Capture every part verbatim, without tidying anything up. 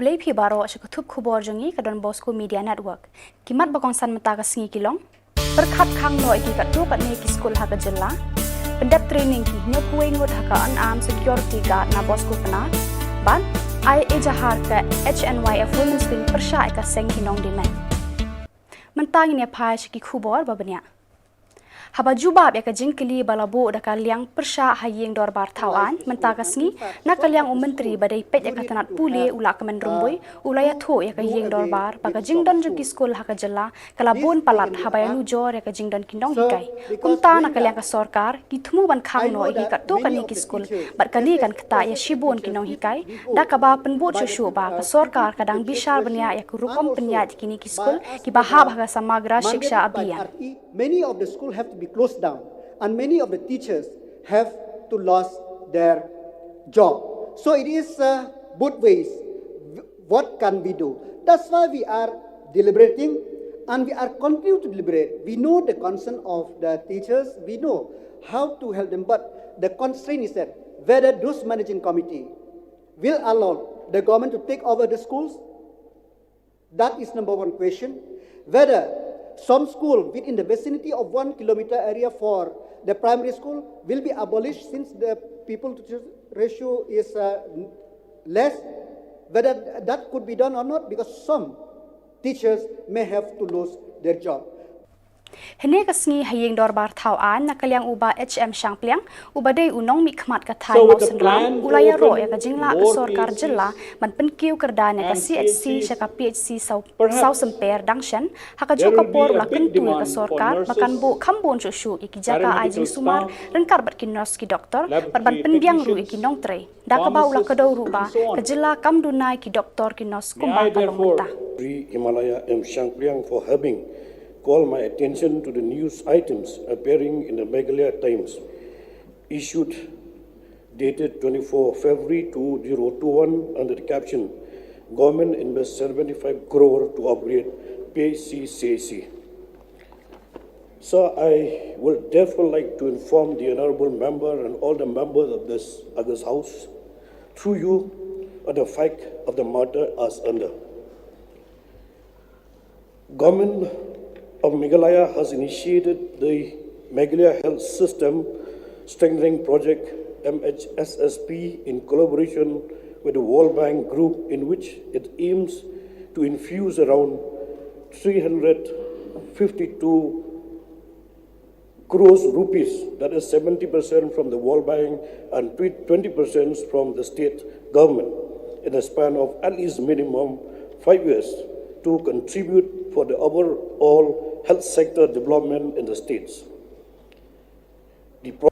Khublei phi baroh sha ka thup khubor jong ngi ka Don Bosco Media Network. Ki mat ba kongsan mynta ka sngi ki long: pyrkhat khang noh ïa ki katto katne ki skul ha ka jylla. Pyndep training ki hynñiewphew ngut ha ka Unarmed Security Guard na Bosco Pnar. Bad ai ejahar ka H N Y F Women's Wing pyrshah ïa ka seng ki nongdie met. Mynta ngin ïa phai sha ki khubor ba bniah. Haba jubab ïa ka jingkylli ba la buh da ka liang pyrshah ha ïing dorbar thaw aiñ mynta ka sngi na ka liang u Myntri ba dei peit ïa ka tnat pule, u Lahkmen Rymbui, u la ïathuh ïa ka ïing dorbar ba ka jingdon jong ki skul ha ka jylla ka la bun palat haba ïanujor ïa ka jingdon ki nonghikai. Kumta na ka liang ka sorkar ki thmu ban khang noh ïa ki katto katne ki skul bad kane kan ktah ïa shibun ki nonghikai, da kaba pynbud shuh shuh ba ka sorkar ka dang bishar bniah ïa ka rukom pynïaid ïa kine ki skul kiba hap ha ka Samagra Shiksha Abhiyan. Many of the school have to be closed down, and many of the teachers have to lose their job. So it is, uh, both ways. What can we do? That's why we are deliberating, and we are continue to deliberate. We know the concern of the teachers. We know how to help them, but the constraint is that whether those managing committee will allow the government to take over the schools, that is number one question. Whether some school within the vicinity of one kilometer area for the primary school will be abolished since the pupil to teacher ratio is, uh, less, whether that could be done or not, because some teachers may have to lose their job. Hynne ka sngi ha ïing dorbar thaw aiñ na ka liang u Bah H M Shangpliang, uba dei u nongmihkhmat ka thaiñ Mawsynram, u la ïaroh ïa ka jinglah ka sorkar jylla ban pynkiew kyrdan ïa ka C H C sha ka P H C Saw Symper dang shen. Ha kajuh ka por u la kyntu ïa ka sorkar ba kan buh kham bun shuh shuh ïa ki jaka ai jingsumar ryngkat bad ki nurse, ki doktor bad ban pynbiang ruh ïa ki nongtrei. Da kaba u la kdew ruh ba ka jylla kam duna ïa ki doktor, ki nurse kumba ka long mynta. Shri Himalaya M Shangpliang for having called my attention to the news items appearing in the Meghalaya Times, issued dated twenty-four February two zero two one under the caption, "Government invests seventy-five crore to upgrade P H C C H C." So I would therefore like to inform the honorable member and all the members of this august house, through you, of the fact of the matter as under. Government of Meghalaya has initiated the Meghalaya Health System Strengthening Project, M H S S P, in collaboration with the World Bank Group, in which it aims to infuse around three hundred fifty-two crores rupees, that is seventy percent from the World Bank and twenty percent from the state government, in a span of at least minimum five years, to contribute for the overall health sector development in the states. The pro-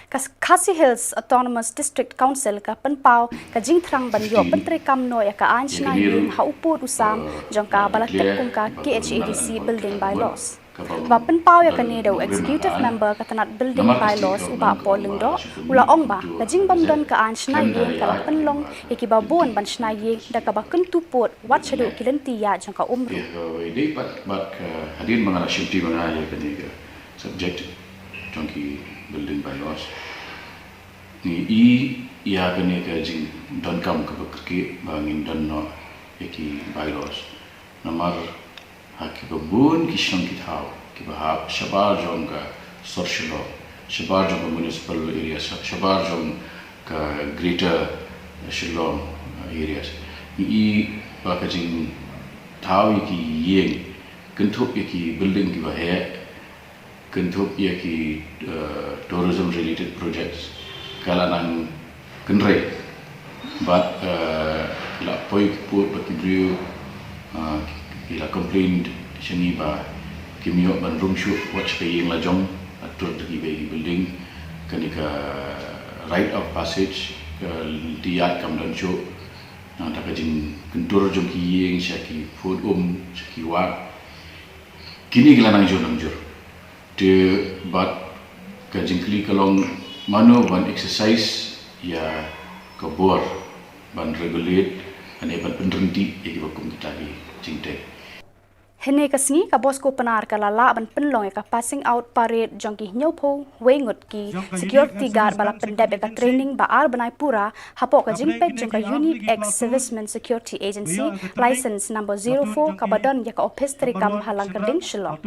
Ka Khasi Hills Autonomous District Council ka pynpaw ka jingthrang ban ïoh pyntreikam noh ïa ka aiñ shna ïing ha u pud u sam jong ka ba la tip kum ka K H A D C Building Bylaws. Ba pynpaw ïa kane da u Executive Member ka tnat Building Bylaws, u Bah Paul Lyngdoh, u la ong ba ka jingbym don ka aiñ shna ïing ka la pynlong ïa kiba bun ban shna ïing da kaba kyntu pud wat shaduh ki lynti ïaid jong ka um ruh. Ïa kawei de pat bad ka hadien ba nga la shimti ba nga ïa kane ka subject jong ki Building Bylaws, ngi i ïa kane ka jingdonkam kaba kyrkieh ba ngin don noh ïa ki bylaws. Namar ha kiba bun ki shnong ki thaw kiba hap shabar jong ka sor Shillong, shabar jong ka municipal area, sha-, shabar jong ka Greater Shillong, uh, areas, ngi i ba ka jingthaw ïa ki ïing, kynthup ïa ki building kiba heh, kynthup ïa ki, uh, tourism related projects, ka la nang kynrei. Bad, uh, la poi ki pud ba ki briew, uh, ki la complain sha ngi ba kim ïoh ban rung shuh wat sha ka ïing la jong, la tur da kiwei ki building. Kane ka rite of passage, ka lynti ïaid kam don shuh. Nangta ka jingkyntur jong ki ïing sha ki pud um, sha ki wah. Kine ki la nang jur nang jur. Te bad ka jingkylli ka long mano ban exercise ïa ka bor ban regulate, lane ban pynryntih ïa kiba kum kita ki jingtei. Hynne ka sngi ka Bosco Pnar ka la lah ban pynlong ïa ka passing out parade jong ki hynñiewphew wei ngut ki security guard ba la pyndep ïa ka training ba ar bnai pura hapoh ka jingpeit jong ka Unique Ex Servicemen Security Agency license number zero four kaba don ïa ka ophis treikam ha Langkyrding, Shillong.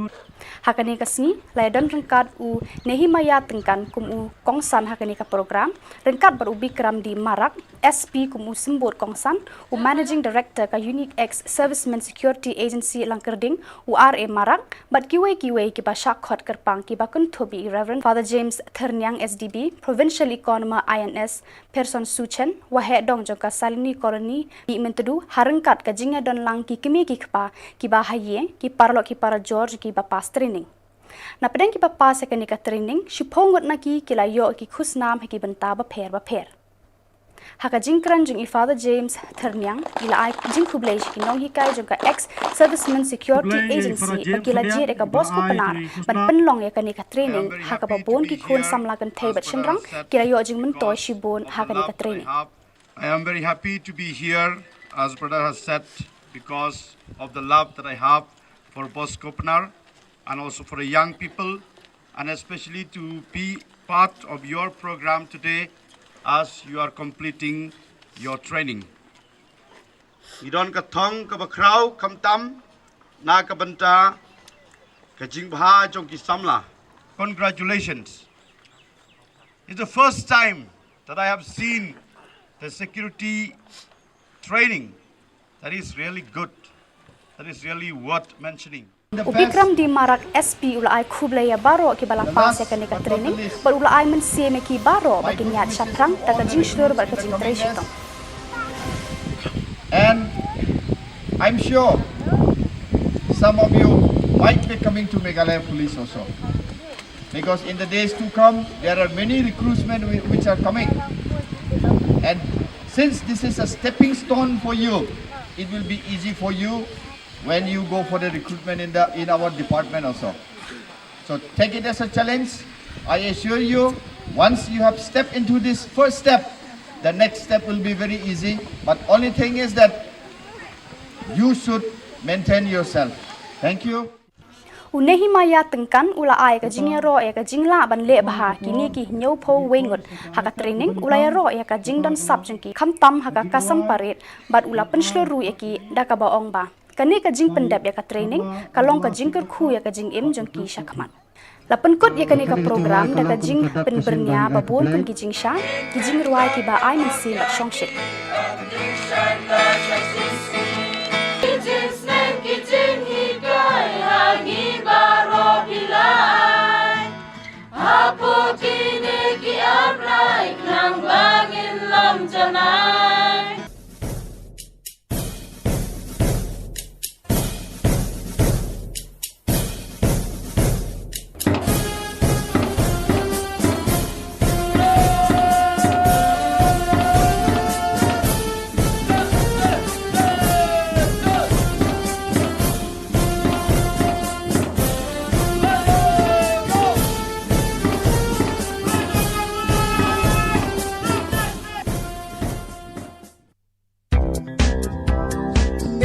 Ha kane ka sngi la ïadon ryngkat u Nehemiah Tyngkan kum u kongsan ha kane ka program, ryngkat bad u Bikram D Marak, S P kum u symbud kongsan, u Managing Director ka Unique Ex Servicemen Security Agency Langkyrding, u R A Marak, bad kiwei kiwei kiba shah khot kyrpang kiba kynthup ïa i Reverend Father James Thyrniang S D B, Provincial Economer I N S Pearson Suchen, Wahehdohng jong ka Salini Colony, Mihmyntdu, ha ryngkat ka jingïadon lang ki kmie ki kpa kiba ha ïing, ki paralok ki parajor jong kiba pass training. Napdeng kiba pass ïa kane ka training, shiphew ngut na ki ki la ïoh ki khusnam ha ki bynta bapher bapher. Ha ka jingkren jong i Father James Thyrniang, i la ai jingkhublei sha ki nonghikai jong ka Ex Servicemen Security Agency ba ki la jied ïa ka Bosco Pnar ban pynlong ïa kane ka training, ha kaba bun ki khun samla kynthei bad shynrang ki la ïoh jingmyntoi shibun ha kane ka training. I am very happy to be here, as brother has said, because of the love that I have for Bosco Pnar and also for the young people, and especially to be part of your program today as you are completing your training. Ngi don ka thong kaba khraw khamtam na ka bynta ka jingbha jong ki samla. Congratulations. It's the first time that I have seen the security training that is really good, that is really worth mentioning. U Bikram D Marak S P u la ai khublei ïa baroh kiba la pass ïa kane ka training, bad u la ai mynsiem ïa ki baroh ba kin ïaid shaphrang da ka jingshlur bad ka jingtrei shitom. And I'm sure some of you might be coming to Meghalaya Police also. Because in the days to come, there are many recruitment whi- which are coming. And since this is a stepping stone for you, it will be easy for you when you go for the recruitment in the in our department also. So take it as a challenge. I assure you, once you have stepped into this first step, the next step will be very easy. But only thing is that you should maintain yourself. Thank you. U Nehemiah Tyngkan u la ai ka jingïaroh ïa ka jinglah ban leh bha kine ki hynñiewphew wei ngut. Ha ka training u la ïaroh ïa ka jingdon sap jong ki khamtam ha ka Kasam Parade bad u la pynshlur ruh ïa ki da kaba ong ba kane ka jingpyndep ïa ka training ka long ka jingkyrkhu ïa ka jingim jong ki shakhmat. La pynkut ïa kane ka program da ka jingpynbyrngia ba bun kum ki jingsha, ki jingrwai kiba ai mynsiem bad shongshit. Hapoh kine ki ar lai khnang ba ngin long janai.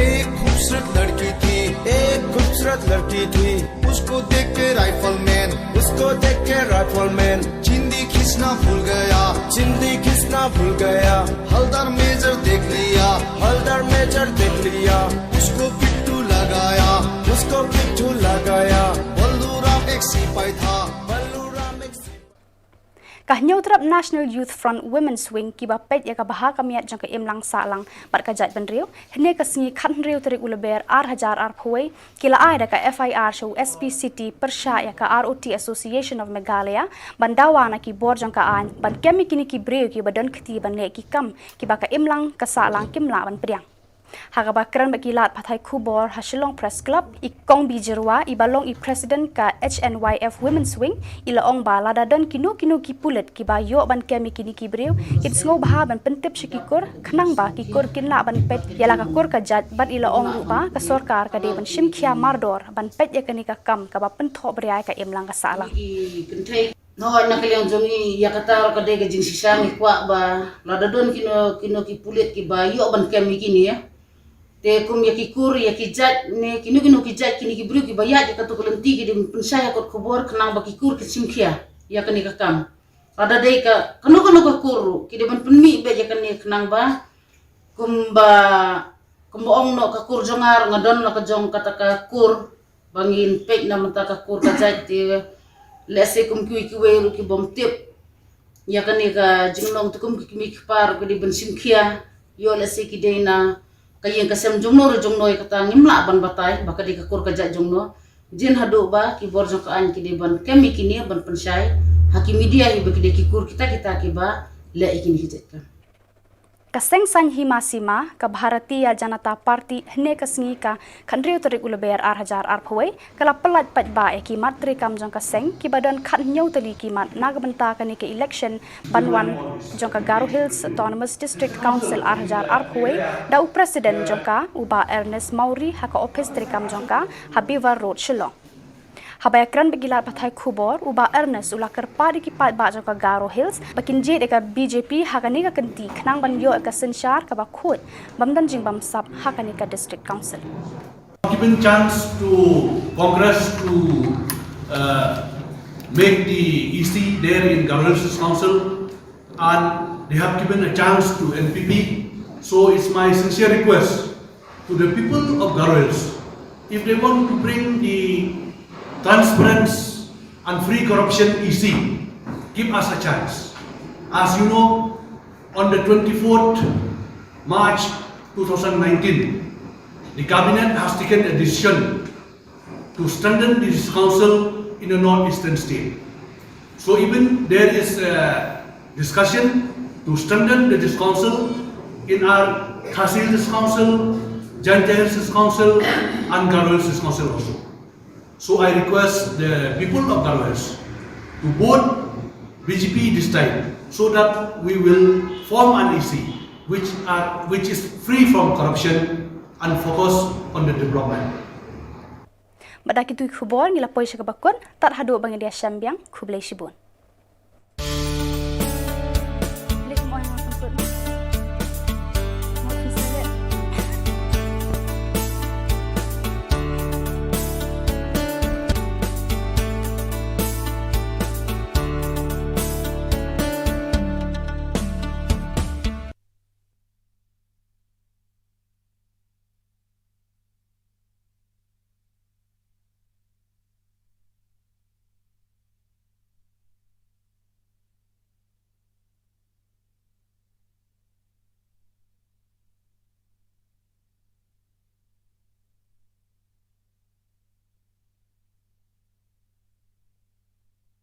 एक खूबसूरत लड़की थी, एक खूबसूरत लड़की थी। उसको देख के राइफलमैन, उसको देख के राइफलमैन चिंदी खींचना भूल गया, चिंदी खींचना भूल गया। हवलदार मेजर देख लिया, हवलदार मेजर देख लिया। उसको पिट्ठू लगाया, उसको पिट्ठू लगाया। बल्लू राम एक सिपाही था, बल्लू राम एक सिपाही। Ka Hynñiewtrep National Youth Front Women's Wing kiba peit ïa ka bha ka miat jong ka imlang sahlang bad ka jaitbynriew, hynne ka sngi khathynriew tarik u Lber ar hajar arphew wei, ki la ai da ka F I R sha u S P City pyrshah ïa ka R O T Association of Meghalaya ban dawa na ki bor jong ka aiñ ban kem ïa kine ki briew kiba don kti ban leh ki kam kiba ka imlang ka sahlang kim lah ban pdiang. Ha kaba kren bad ki lad pathai khubor ha Shillong Press Club, i Kong Bijirwa, iba long i President ka H N Y F Women's Wing, i la ong ba lada don kino kino ki pulit kiba ïoh ban kem ïa kine ki briew, kin sngewbha ban pyntip sha ki kur, khnang ba ki kur kin lah ban peit ïa la ka kur ka jait, bad i la ong ruh ba ka sorkar ka dei ban shim khia mardor ban peit ïa kane ka kam kaba pynthohbria ïa ka imlang ka sahlang. Hooid, na ka liang jong ngi, ïa kata ruh ka dei ka jingshisha, ngi kwah ba lada don kino kino ki pulit kiba ïoh ban kem ïa kine, ïa, Te kum ïa ki kur, ïa ki jait, ne kino kino ki jait, kine ki briew kiba ïaid ïa kato ka lynti ki dei ban pynshai ha kot khubor khnang ba ki kur kin shim khia ïa kane ka kam. Lada dei ka kano kano ka kur ruh ki dei ban pynmih beit ïa kane khnang ba kumba, kumba ong noh ka kur jong nga ruh nga don la ka jong kata ka kur ba ngin peit na mynta ka kur ka jait. Te lehse kum kiwei kiwei ruh ki bym tip ïa kane ka jinglong, te kum ki kmie ki kpa ruh ki dei ban shim khia, ïoh lehse ki dei na ka ïing ka sem jongno ruh jongno, ïa kata ngim lah ban batai ba ka dei ka kur ka jait jongno. Jin haduh ba ki bor jong ka aiñ ki dei ban kem ïa kine ban pynshai ha ki media hi ba ki dei ki kur kita kita kiba leh ïa kine ki jait kam. Ka seng saiñ Hima Sima ka Bharatiya Janata Party hynne ka sngi ka khathynriew tarik u Lber ar hajar arphew wei ka la pyllait paidbah ïa ki mat treikam jong ka seng kiba don khathynñiew tylli ki mat na ka bynta kane ka election ban wan jong ka Garo Hills Autonomous District Council ar hajar arphew wei, da u president jong ka u Bah Ernest Mawrie ha ka ophis treikam jong ka ha Beaver Road, Shillong. Haba ïakren bad ki lad pathai khubor, u Bah Ernest u la kyrpad ïa ki paidbah jong ka Garo Hills ba kin jied ïa ka B J P ha kane ka kynti khnang ban ïoh ïa ka synshar kaba khuid bym don jingbamsap ha kane ka District Council. Given chance to Congress to uh, make the E C there in Garo Hills Council, and they have given a chance to N P P. So it's my sincere request to the people of Garo Hills, if they want to bring the transparency and free corruption E C, give us a chance. As you know, on the twenty-fourth March two thousand nineteen, the cabinet has taken a decision to strengthen this council in the northeastern state. So even there is a discussion to strengthen the district council in our Khasi Hills Council, Jaintia Hills Council, and Garo Hills Council also. So I request the people of Garo Hills to vote B J P this time so that we will form an E C which, are, which is free from corruption and focus on the development. Bad da kitu ki khubor ngi la poi sha kaba kut, tad haduh ba ngin ïa shem biang, khublei shibun.